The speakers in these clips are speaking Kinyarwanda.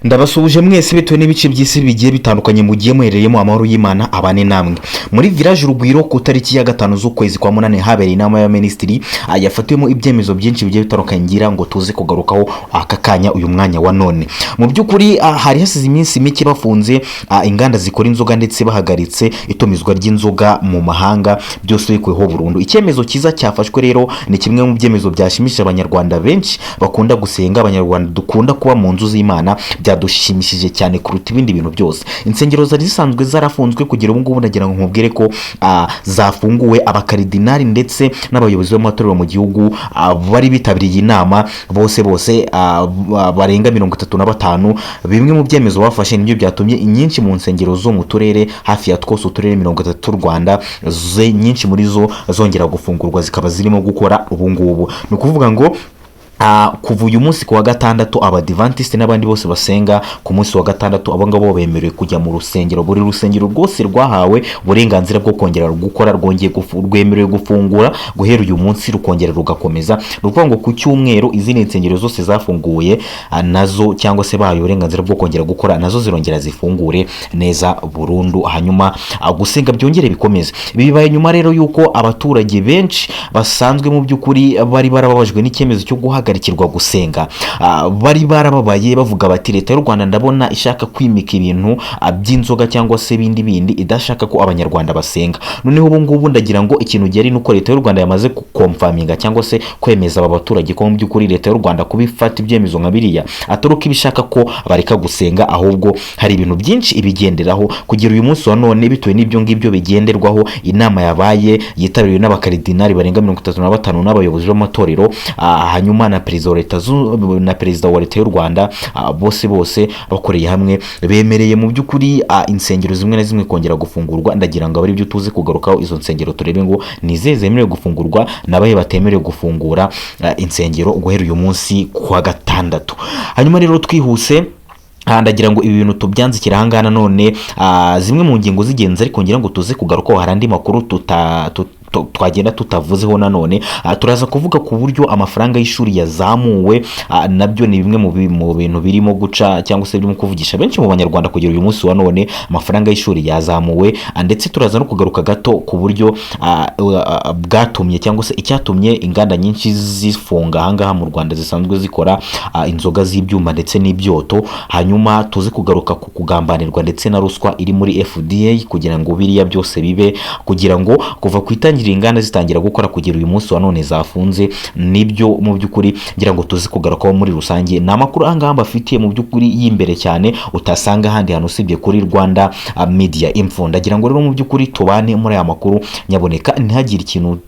Ndabasuhuje mwese bitewe n'ibice by'isi bigiye bitandukanye mugiye muherereyemo. Amahoro y'Imana abane namwe. Muri Village Urugwiro, ku tariki ya 5 z'ukwezi kwa 8, habereye inama y'abaminisitiri yafatiwemo ibyemezo byinshi bigiye bitandukanye, ngira ngo tuze kugarukaho aka kanya, uyu mwanya wa none. Mu by'ukuri hari hasize iminsi mike bafunze inganda zikora inzoga, ndetse bahagaritse itumizwa ry'inzoga mu mahanga, byose bikuweho burundu. Icyemezo cyiza cyafashwe rero ni kimwe mu byemezo byashimishije Abanyarwanda benshi bakunda gusenga. Abanyarwanda dukunda kuba mu nzu z'Imana, byadushimishije cyane kuruta ibindi bintu byose. Insengero zari zisanzwe zarafunzwe, kugira ubu ngubu ndagira ngo nkubwire ko zafunguwe. Abakaridinari ndetse n'abayobozi b'amatorero mu gihugu bari bitabiriye inama bose bose barenga 35. Bimwe mu byemezo bafashe nibyo byatumye inyinshi mu nsengero zo mu turere hafi ya twose, uturere 30 tw'u Rwanda, nyinshi muri zo zongera gufungurwa, zikaba zirimo gukora ubu ngubu. Ni ukuvuga ngo kuva uyu munsi ku wa gatandatu, Abadivantisite n'abandi bose basenga ku munsi wa gatandatu, abo ngabo bemerewe kujya mu rusengero. Buri rusengero rwose rwahawe uburenganzira bwo kongera gukora, rwongeye rwemerewe gufungura guhera uyu munsi, rukongera rugakomeza. Ni ukuvuga ngo ku cyumweru izindi nsengero zose zafunguye nazo, cyangwa se bahawe uburenganzira bwo kongera gukora, nazo zirongera zifungure neza burundu, hanyuma gusenga byongere bikomeze. Ibi bibaye nyuma rero y'uko abaturage benshi basanzwe mu by'ukuri bari barababajwe n'icyemezo cyo guhagarikirwa gusenga. Bari barababaye, bavuga bati: "Leta y'u Rwanda ndabona ishaka kwimika ibintu by'inzoga cyangwa se ibindi bindi, idashaka ko Abanyarwanda basenga." Noneho ubu ngubu ndagira ngo ikintu gihari ni uko Leta y'u Rwanda yamaze guconfirminga cyangwa se kwemeza aba baturage ko mu by'ukuri Leta y'u Rwanda kuba ifata ibyemezo nka biriya atari uko iba ishaka ko bareka gusenga, ahubwo hari ibintu byinshi ibigenderaho. Kugera uyu munsi wa none, bitewe n'ibyo ngibyo bigenderwaho, inama yabaye yitabiriwe n'abakaridinari barenga 35 n'abayobozi b'amatorero, hanyuma na perezida wa leta na perezida wa Leta y'u Rwanda, bose bose bakoreye hamwe bemereye mu by'ukuri insengero zimwe na zimwe kongera gufungurwa. Ndagira ngo abe aribyo tuze kugarukaho, izo nsengero turebe ngo ni izihe zemerewe gufungurwa n'abahe batemerewe gufungura insengero guhera uyu munsi ku wa gatandatu. Hanyuma rero twihuse, ndagira ngo ibi bintu tubyanzikire ahangaha nanone, zimwe mu ngingo z'ingenzi, ariko ngira ngo tuze kugarukaho, hari andi makuru twagenda tutavuzeho nanone. Turaza kuvuga ku buryo amafaranga y'ishuri yazamuwe. Nabyo ni bimwe mu bintu birimo guca cyangwa se birimo kuvugisha benshi mu Banyarwanda kugera uyu munsi wa none. Amafaranga y'ishuri yazamuwe. Ndetse turaza no kugaruka gato ku buryo bwatumye cyangwa se icyatumye inganda nyinshi zifunga ahangaha mu Rwanda zisanzwe zikora inzoga z'ibyuma ndetse n'ibyoto. Hanyuma tuze kugaruka ku kugambanirwa ndetse na ruswa iri muri FDA, kugira ngo biriya byose bibe, kugira ngo kuva ku itangiriro inganda zitangira gukora kugera uyu munsi wa none zafunze. Nibyo mu by'ukuri ngira ngo tuze kugarukaho muri rusange. Ni amakuru ahangaha mbafitiye mu by'ukuri y'imbere cyane utasanga ahandi hantu usibye kuri Rwanda Media Info. Ndagira ngo rero mu by'ukuri tubane muri aya makuru, nyaboneka ntihagire ikintu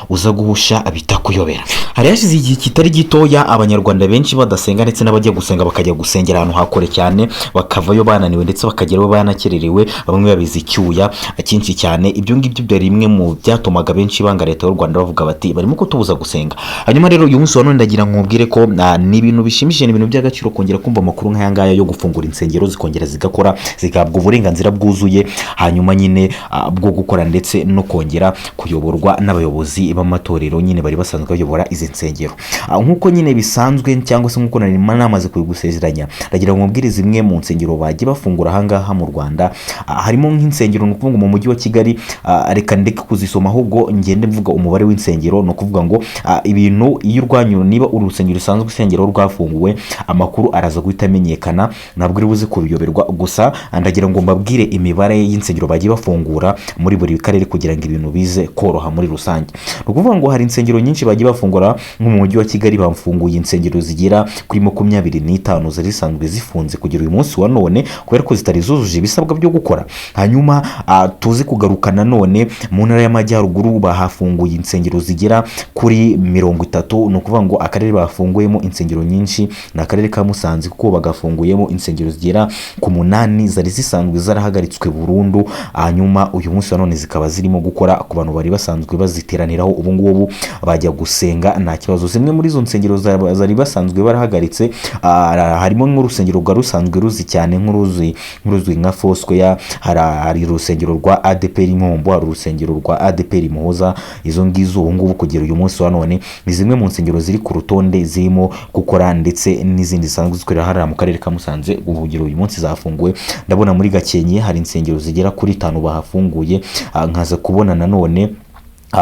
uza guhusha bitakuyobera. Hari hashize igihe kitari gitoya Abanyarwanda benshi badasenga, ndetse n'abajya gusenga bakajya gusengera ahantu hakore cyane, bakavayo bananiwe, ndetse bakagerayo banakererewe, bamwe babize icyuya cyinshi cyane. Ibyo ngibyo byari bimwe mu byatumaga benshi banga Leta y'u Rwanda, bavuga bati: "Barimo kutubuza gusenga." Hanyuma rero uyu munsi wa none ndagira nkubwire ko ni ibintu bishimishije, ni ibintu by'agaciro kongera kumva amakuru nk'aya ngaya yo gufungura insengero zikongera zigakora, zigahabwa uburenganzira bwuzuye, hanyuma nyine bwo gukora ndetse no kongera kuyoborwa n'abayobozi b'amatorero nyine bari basanzwe bayobora izi nsengero. Nk'uko nyine bisanzwe, cyangwa se nk'uko nari namaze kubigusezeranya, ndagira ngo nkubwire zimwe mu nsengero bagiye bafungura ahangaha mu Rwanda. Harimo nk'insengero, ni ukuvuga ngo mu mujyi wa Kigali, reka ndeke kuzisoma, ahubwo ngende mvuga umubare w'insengero. Ni ukuvuga ngo ibintu iyo urwanyu, niba urusengero rusanzwe usengero rwafunguwe, amakuru araza guhita amenyekana, ntabwo uri buze kubiyoberwa. Gusa ndagira ngo mbabwire imibare y'insengero bagiye bafungura muri buri karere kugira ngo ibintu bize koroha muri rusange. Ni ukuvuga ngo hari insengero nyinshi bagiye bafungura. Nko mu mujyi wa Kigali bafunguye insengero zigera kuri 25 zari zisanzwe zifunze kugera uyu munsi wa none, kubera ko zitari zujuje ibisabwa byo gukora. Hanyuma tuze kugaruka nanone mu Ntara y'Amajyaruguru, bahafunguye insengero zigera kuri 30. Ni ukuvuga ngo akarere bafunguyemo insengero nyinshi ni akarere ka Musanze, kuko bagafunguyemo insengero zigera ku 8 zari zisanzwe zarahagaritswe burundu. Hanyuma uyu munsi wa none zikaba zirimo gukora ku bantu bari basanzwe baziteraniraho, ubu ngubu bajya gusenga nta kibazo. Zimwe muri izo nsengero zari basanzwe barahagaritse, harimo nk'urusengero rwa rusanzwe ruzi cyane nk'uruzwi nka Foursquare, hari urusengero rwa ADEPR Nkombo, hari urusengero rwa ADEPR. ADEPR Muhoza. Izo ngizo ubu ngubu kugera uyu munsi wa none ni zimwe mu nsengero ziri ku rutonde zirimo gukora, ndetse n'izindi zisanzwe zikorera hariya mu karere ka Musanze ubu kugera uyu munsi zafunguwe. Ndabona muri Gakenke hari insengero zigera kuri 5 bahafunguye. Nkaza kubona nanone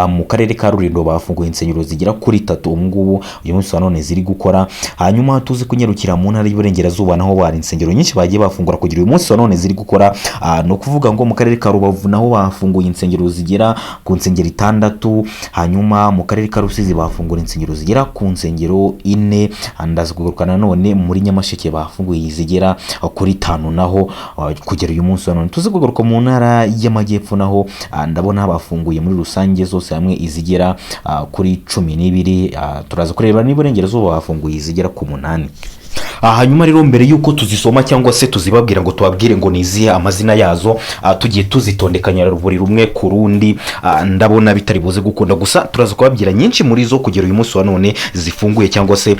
mu karere ka Rulindo bafunguye insengero zigera kuri 3 ubu ngubu uyu munsi wa none ziri gukora. Hanyuma tuzi kunyarukira mu ntara y'Iburengerazuba, naho bari insengero nyinshi bagiye bafungura kugira uyu munsi wa none ziri gukora. Ni ukuvuga ngo mu karere ka Rubavu naho bafunguye insengero zigera ku nsengero 6. Hanyuma mu karere ka Rusizi bafungura insengero zigera ku nsengero 4. Ndaza kugaruka nanone muri Nyamasheke bafunguye zigera kuri 5 naho kugera uyu munsi wa none. Tuzi kugaruka mu ntara y'Amajyepfo naho ndabona bafunguye muri rusange zose hamwe izigera kuri 12. Turaza kureba n'iburengerazuba bafunguye izigera ku 8. Hanyuma rero mbere y'uko tuzisoma cyangwa se tuzibabwira ngo tubabwire ngo ni izihe amazina yazo, tugiye tuzitondekanya buri rumwe ku rundi, ndabona bitari buze gukunda. Gusa turaza kubabwira nyinshi muri zo kugera uyu munsi wa none zifunguye cyangwa se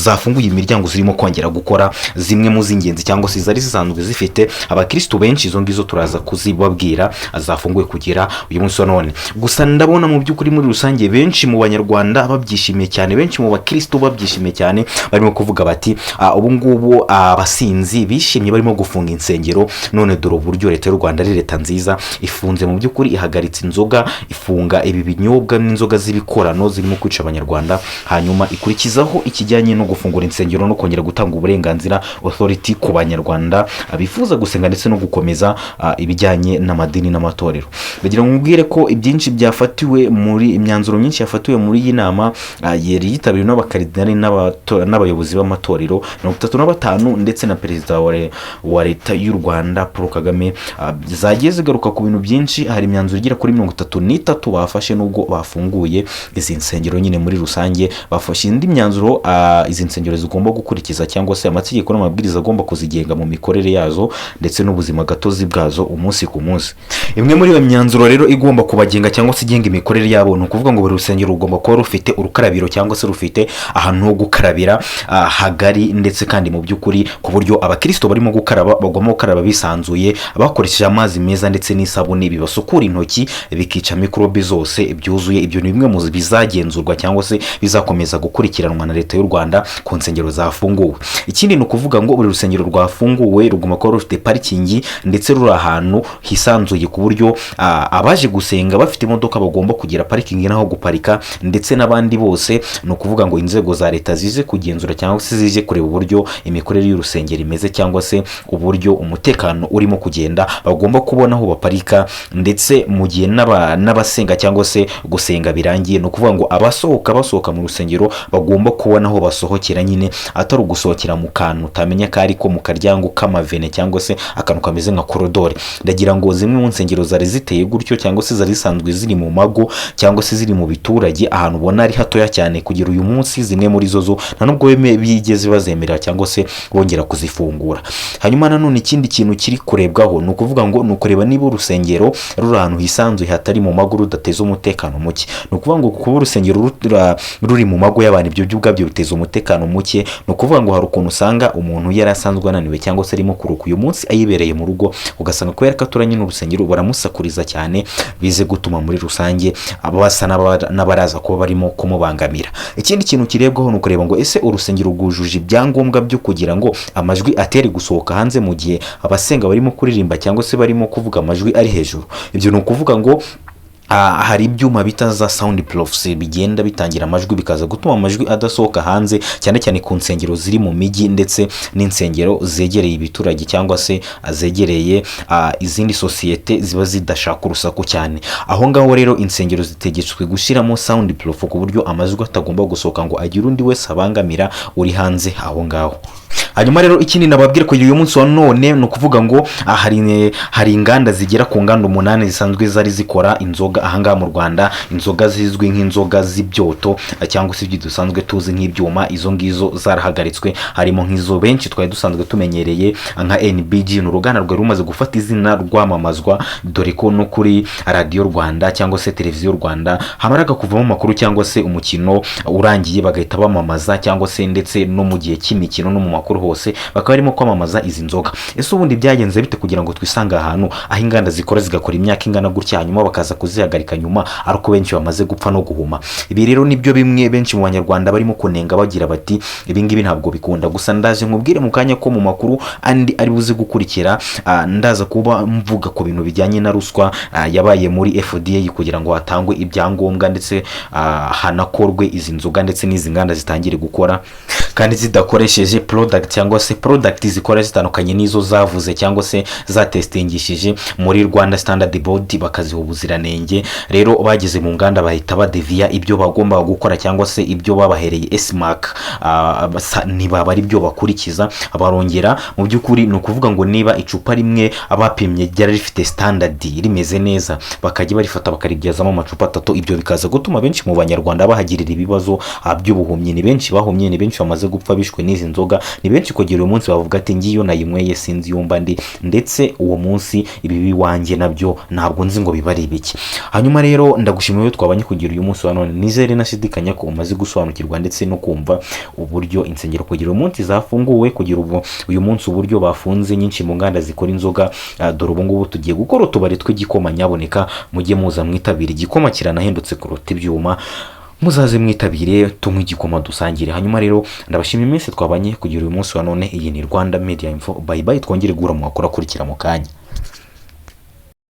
zafunguye imiryango zirimo kongera gukora, zimwe mu z'ingenzi cyangwa se zari zisanzwe zifite abakirisitu benshi, izo ngizo turaza kuzibabwira zafunguye kugera uyu munsi wa none. Gusa ndabona mu by'ukuri muri rusange benshi mu banyarwanda babyishimiye cyane, benshi mu bakirisitu babyishimiye cyane, barimo kuvuga bati ubu ngubu abasinzi bishimye barimo gufunga insengero, none dore uburyo leta y'u Rwanda ari leta nziza, ifunze mu by'ukuri, ihagaritse inzoga, ifunga ibi binyobwa n'inzoga z'ibikorano zirimo kwica abanyarwanda, hanyuma ikurikizaho ikijyanye no gufungura insengero no kongera gutanga uburenganzira authority ku banyarwanda bifuza gusenga ndetse no gukomeza ibijyanye n'amadini n'amatorero. Ndagira ngo nkubwire ko ibyinshi byafatiwe muri imyanzuro myinshi yafatiwe muri iyi nama yari yitabiriwe n'abakaridinali n'abayobozi b'amatorero 35 ndetse na perezida wa leta y'u Rwanda Paul Kagame, zagiye zigaruka ku bintu byinshi. Hari imyanzuro igera kuri 33 bafashe nubwo bafunguye izi nsengero nyine muri rusange bafashe indi myanzuro izi nsengero zigomba gukurikiza cyangwa se amategeko n'amabwiriza agomba kuzigenga mu mikorere yazo ndetse n'ubuzima gatozi bwazo umunsi ku munsi. Imwe muri iyo myanzuro rero igomba kubagenga cyangwa se igenga imikorere yabo ni ukuvuga ngo buri rusengero rugomba kuba rufite urukarabiro cyangwa se rufite ahantu ho gukarabira hagari, ndetse kandi mu by'ukuri ku buryo abakristo barimo gukaraba bagomba gukaraba bisanzuye bakoresheje amazi meza ndetse n'isabune bibasukura intoki bikica mikorobe zose byuzuye. Ibyo ni bimwe mu bizagenzurwa cyangwa se bizakomeza gukurikiranwa na leta y'u Rwanda ku nsengero zafunguwe. Ikindi ni ukuvuga ngo buri rusengero rwafunguwe rugomba kuba rufite parikingi ndetse ruri ahantu hisanzuye ku buryo abaje gusenga bafite imodoka bagomba kugira parikingi n'aho guparika, ndetse n'abandi bose. Ni ukuvuga ngo inzego za leta zize kugenzura cyangwa se zije kureba uburyo imikorere y'urusengero imeze cyangwa se uburyo umutekano urimo kugenda, bagomba kubona aho baparika, ndetse mu gihe n'abasenga cyangwa se gusenga birangiye, ni ukuvuga ngo abasohoka basohoka mu rusengero bagomba kubona aho basohokera nyine, atari ugusohokera mu kantu utamenya ko ariko mu karyango k'amavene cyangwa se akantu kameze nka korodori. Ndagira ngo zimwe mu nsengero zari ziteye gutyo cyangwa se zari zisanzwe ziri mu mago cyangwa se ziri mu biturage ahantu ubona ari hatoya cyane, kugera uyu munsi zimwe muri zo nta nubwo bigeze bazemerera cyangwa se bongera kuzifungura. Hanyuma nanone ikindi kintu kiri kurebwaho ni ukuvuga ngo ni ukureba niba urusengero ruri ahantu hisanzuye hatari mu mago rudateza umutekano muke. Ni ukuvuga ngo kuba urusengero ruri mu mago y'abantu ibyo byo ubwabyo biteza umutekano muke. Ni ukuvuga ngo hari ukuntu usanga umuntu yari asanzwe ananiwe cyangwa se arimo kuruka uyu munsi ayibereye mu rugo, ugasanga kubera ko aturanye n'urusengero baramusakuriza cyane, bize gutuma muri rusange basa n'abaraza kuba barimo kumubangamira. Ikindi kintu kirebwaho ni ukureba ngo ese urusengero rwujuje ibyangombwa byo kugira ngo amajwi atere gusohoka hanze mu gihe abasenga barimo kuririmba cyangwa se barimo kuvuga amajwi ari hejuru. Ibyo ni ukuvuga ngo hari ibyuma bita za sound proofs bigenda bitangira amajwi bikaza gutuma amajwi adasohoka hanze, cyane cyane ku nsengero ziri mu mijyi ndetse n'insengero zegereye ibiturage cyangwa se zegereye izindi sosiyete ziba zidashaka urusaku cyane. Aho ngaho rero insengero zitegetswe gushyiramo sound proof ku buryo amajwi atagomba gusohoka ngo agire undi wese abangamira uri hanze aho ngaho. Hanyuma rero ikindi nababwira kugira uyu munsi wa none ni ukuvuga ngo hari inganda zigera ku nganda 8 zisanzwe zari zikora inzoga ahangaha mu Rwanda, inzoga zizwi nk'inzoga z'ibyoto cyangwa se ibyo dusanzwe tuzi nk'ibyuma, izo ngizo zarahagaritswe. Harimo nk'izo benshi twari dusanzwe tumenyereye nka NBG, ni uruganda rwari rumaze gufata izina rwamamazwa, dore ko no kuri radiyo Rwanda cyangwa se televiziyo Rwanda hamaraga kuvamo amakuru cyangwa se umukino urangiye bagahita bamamaza, cyangwa se ndetse no mu gihe cy'imikino no mu makuru bitangazamakuru hose bakaba barimo kwamamaza izi nzoga. Ese ubundi byagenze bite kugira ngo twisange ahantu aho inganda zikora zigakora imyaka ingana gutya, hanyuma bakaza kuzihagarika nyuma ariko benshi bamaze gupfa no guhuma? Ibi rero nibyo bimwe benshi mu Banyarwanda barimo kunenga bagira bati: "Ibi ngibi ntabwo bikunda." Gusa ndaje nkubwire mu kanya ko mu makuru andi ari buze gukurikira, ndaza kuba mvuga ku bintu bijyanye na ruswa yabaye muri FDA kugira ngo hatangwe ibyangombwa ndetse hanakorwe izi nzoga ndetse n'izi nganda zitangire gukora kandi zidakoresheje product cyangwa se product zikora zitandukanye n'izo zavuze cyangwa se zatestingishije muri Rwanda Standard Board bakaziha ubuziranenge. Rero bageze mu nganda bahita badeviya ibyo bagomba gukora cyangwa se ibyo babahereye S-Mark, ntibaba ari byo bakurikiza. Barongera mu by'ukuri, ni ukuvuga ngo niba icupa rimwe abapimye ryari rifite standard rimeze neza, bakajya barifata bakaribyazamo amacupa atatu. Ibyo bikaza gutuma benshi mu Banyarwanda bahagirira ibibazo by'ubuhumyi. Ni benshi bahumye, ni benshi bamaze gupfa bishwe n'izi nzoga, ni benshi kugera uyu munsi bavuga ati: "Ngiyo nayinyweye sinzi iyo mba ndi, ndetse uwo munsi ibi iwanjye nabyo ntabwo nzi ngo biba ari ibiki." Hanyuma rero ndagushimiye iyo twabanye kugira uyu munsi wa none. Nizere nashidikanya ko umaze gusobanukirwa ndetse no kumva uburyo insengero kugira uyu munsi zafunguwe, kugira ubu uyu munsi uburyo bafunze nyinshi mu nganda zikora inzoga. Dore ubu ngubu tugiye gukora utubari tw'igikoma. Nyaboneka mujye muza mwitabira igikoma, kiranahendutse kuruta ibyuma. Muzaze mwitabire, tunywe igikoma, dusangire. Hanyuma rero ndabashima iminsi twabanye kugira uyu munsi wa none. Iyi ni Rwanda Media Info. Bye bye, twongere guhura mu makuru akurikira mu kanya.